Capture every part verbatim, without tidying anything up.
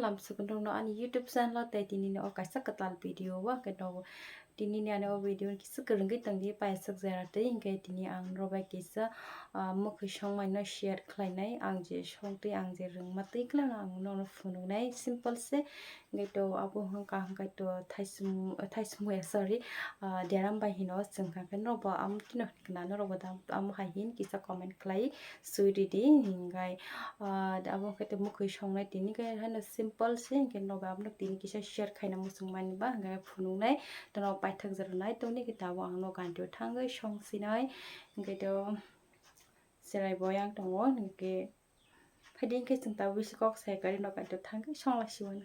Am sukunrokno ani YouTube channel o tei tinini o kaisa kwtal video o hwnkhe nogo tinini ani o video ni kisa kwrwngwi tongdi paisuk jera twi hwnkhe tini ang norok bai kisa, ah, mwkhwi songmani no share khlainai ang je songtwi ang je rwngma twi khwlano ang nono phunuknai simple se. Hwnkhe to abo hwnkha hwnkhe to thaisum-, thaisumya, sorry, ah, deram bai hino chwng kha khe norok bo amo kino hwnkhe na norok bo da amo hai hin kisa comment khlai sui ridi. Hwnkhe, ah, abo hwnkhe to mwkhwi songnai tini khe haino simple se hwnkhe norok bai abono tini kisa share khaina muchung mani ba hwnkhe phunuknai to norok paithak jora nai tongni khe tabuk ang no ganti o thangwi song sinai hwnkhe to cherai bo yang tongo hwnkhe. Phaidi hwnkhe chwng tabuk bisi kok sai kari no kaitor thangwi songla siwano.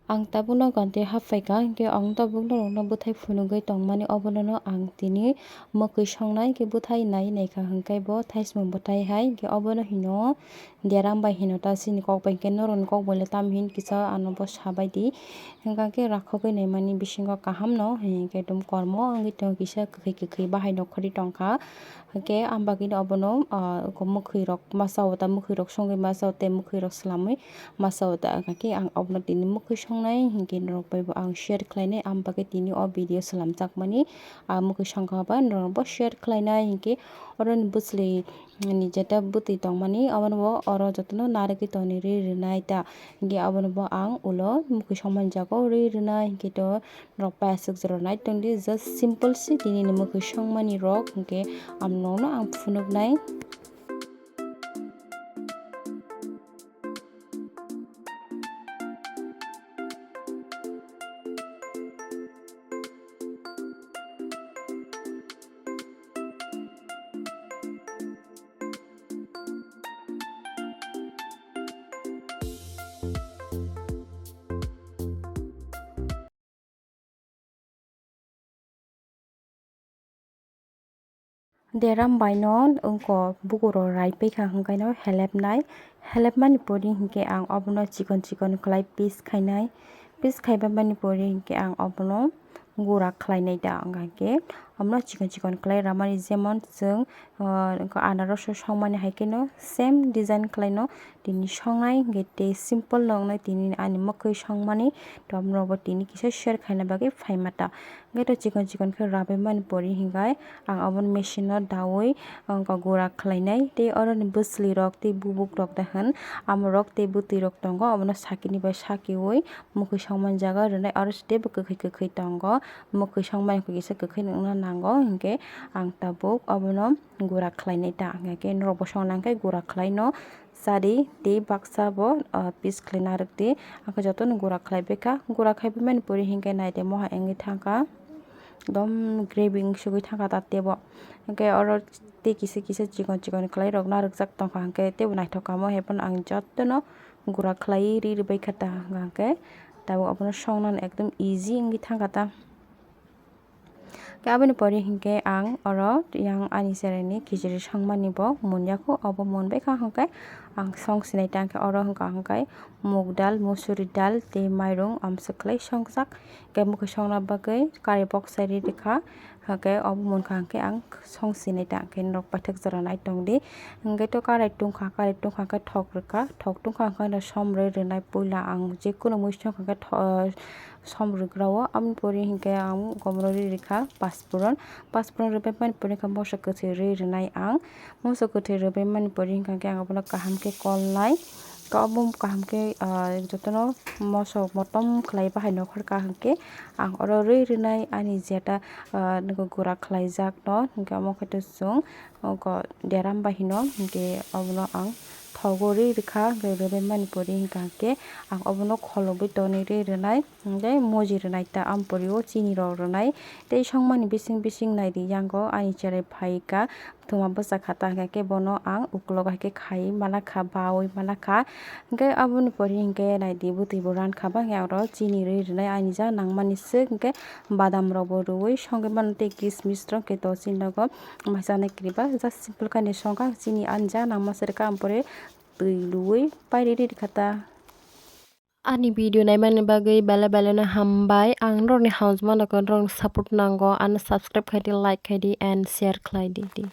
Ang tabukno ganti haphaikha, hwnkhe ang tabuk norokno bwthai phunugwi tongmani obono ang tini mwkhwi songnai hwnkhe bwthai nai naikha hwnkhe bo thaismung bwthai hai hwnkhe obono hino deram bai hino ta chini kok bai hwnkhe norokni kok bai le tamo hin kisa ano bo sabaidi hwnkha khe rakhogwi naimani bisingo kahamno hwnkhe ekdom kormo wngwi tongo kisa kwkhwi kwkhwi bahai nokhorwi tongkha. Hwnkhe ang bagwino obono, ah, mwkhwirok masa o ta mwkhwirok songwi masa o tei mwkhwirok swlamwi masa o ta hwnkhe ang obono tini mwkhwi songnai hwnkhe norok bai bo ang share khlainai ang bagwi tini o video swlamjakmani, ah, mwkhwi songkha ba norok bo share khlainai hwnkhe oroni bwchwlwi ni jeta bwtwi tongmani obono bo oro jotono narwgwi tonwi rwi rwnai ta hwnkhe obono bo ang ulo mwkhwi songmani jaga o rwi rwnai hwnkhe to. Rok pai aswk jora nai tongdi, just simple se tini ni mwkhwi songmani rok, hwnkhe ang nokno ang phunuknai. Deram bai no wngko bukuro rai paikha hwnkhe no helepnai. Helepmani pori hwnkhe ang obono chikon chikon khlai piece khainai. Piece khaiba mani pori hwnkhe ang obono gura khlainai da hwnkha khe omono chikon chikon khlai ramani jemon chwng, ah, anaroso songmani hai kheno same design khlaino. Tini songnai hwnkhe tei simple no wngnai tini ani mwkhwi songmani, to norok bo tini kisa share khaina bagwi phaima ta. Hwnkhe to chikon chikon khe rabai mani pori hwnkhe ang obono machine o daui wngkha gura khlainai tei oroni bwchwlwi rok tei bubuk rok da hwn amorok tei bwtwi rok tongo obono sakini bai sakiui mwkhwi songmani jaga rwnai aro se teibo kwkhwi kwkhwi tongo mwkhwi songmani kisa kwkhwi wngna nango hwnkhe ang tabuk obono gura khlainai ta hwnkhe norok bo songna hwnkhe gura khlaino. Chadi tei baksa bo, ah, piece khlai narwk di. Ang khe jotono gura khlai baikha. Gura khai baimani pori hinkhe naidi moha wngwi thangkha. Ekdom gravy wngsugwi thangkha ta teibo. Hinkhe oro tei kisa kisa chikon chikon khlai rok narwkjak tongkha hinkhe teibo naithok kha mo hai phano ang jotono gura khlaiwi ri rwbaikha ta hwnkha hinkhe tabuk abono songnani ekdom easy wngwi thangkha ta. Khe aboni pore hinkhe ang oro yang ani cheraini khichiri songmani bo munyakho, obo munbaikha hinkhe ang song sinai ta hinkhe oro hinkha hinkhe mug dal, musuri dal tei mairung amswk khlai songjak. Khe mwkhwi songna bagwi kari boksai ri rikha, hinkhe obo munkha hinkhe ang song sinai ta hinkhe norok paithak jora nai tongdi. Hinkhe to karai tungkha, karai tungkha hinkhe thok rwkha, thok tungkha hinkhe som rwi rwnai puila ang jekunu mui songkha hinkhe tho-, som rwgrao. Aboni pore hinkhe ang gomro ri rikha paspuron. Paspuron rwbaimani pore hinkhe moso kwthwi ri rwnai ang. Moso kwthwi rwbaimani pore hinkhe ang abono kaham khe kolnai. Khe obo kaham khe, ah, jotono moso motom khlai bahai nokhorkha hinkhe ang oro ri rwnai ani jeta, ah, gura khlaijak no hinkhe omo khe to chwng. Oko deram bai hino, hinkhe obono ang thogo ri rikha, hinkhe rwbaimani pore hinkha hinkhe ang obono kholobwi tonwi ri rwnai, hinkhe moji rwnai ta, ampori o chini rok rwnai. Tei songmani bising bising naidi, yango ani cherai phaikha, thuma bwsa kha ta, hinkhe bono ang uklogo hai khe khai manakha, baui manakha. Hinkhe aboni pore hinkhe naidi bwtwi bo rankha ba, hinkhe aro chini ri rwnai ani ja nangmani swk, hinkhe badam rok bo rwui songwi mano tei kismis rok, hinkhe to chini nogo. Mai chanai kwrwi ba just simple khe ni songkha chini ani ja nangma se rwkha, ampore twi luui pairi ri rwkha ta. Ani video naimani bagwi belai belai no hambai. Ang norokni hamjakma nokha, norokni support nango, ano subscribe khai di, like khai di and share khlai di.